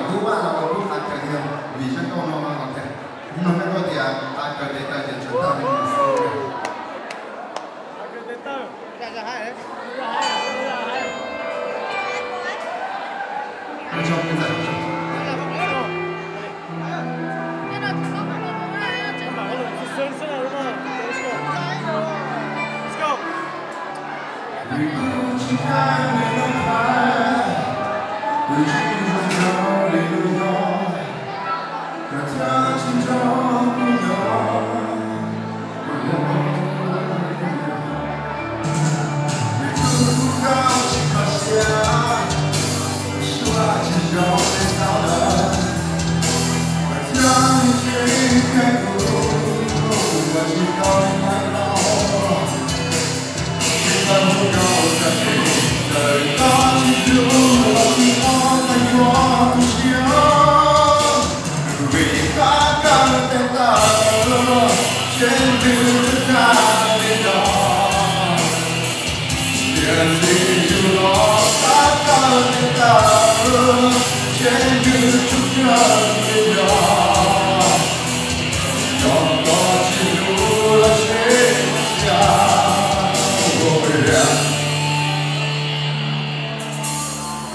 Lub vaj los kuj qab kawg thiab, vim sab nkauj no no los thiab. Hnub no sab nkauj tias qab kawg tes taw ces tsuas tag li no xwb.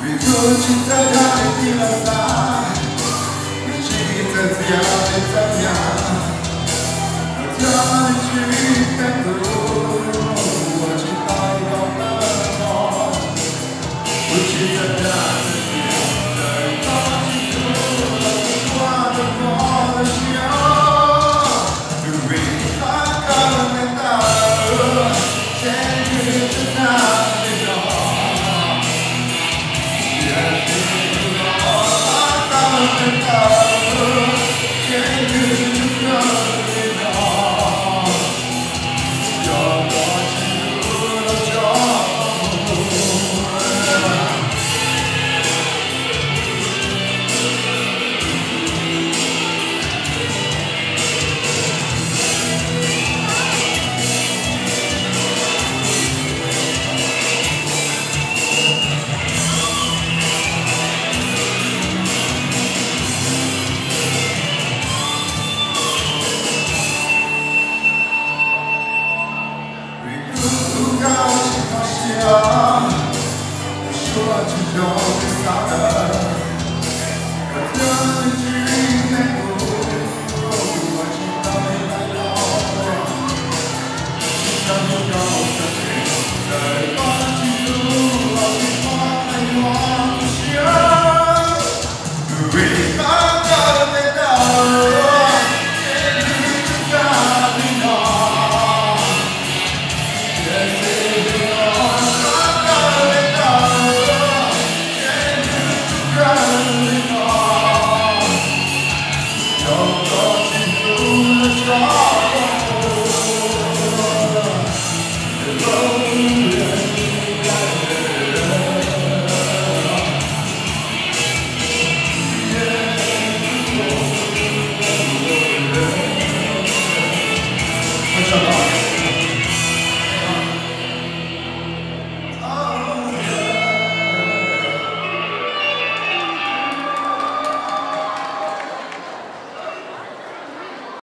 Vim kuv tsis txawj dag li tij laug xav, kuv tsis txawj txiav li txawj nyam, kuv thiaj li tsis kheev tus uas tsis tau li tau tawm los. Kuv tsis txawj dag txawj txiav, txawm koj tsis hlub los kuv kuaj rau koj lub siab. Vim qab kawg tes taw, ces nws tsis tag li no. Vim kuv tub nkauj tsis kho siab, tus suab tsis zoo li xav tawm, koj thiaj li tsis kheev kuv, kuv ua tsis tau li lawm los. Tsis tau hlub koj txog tsees, txawm koj tsis hlub los tsis pom qab yuav tu siab. Vim qab kawg tes taw, ces nws tsis tag li no.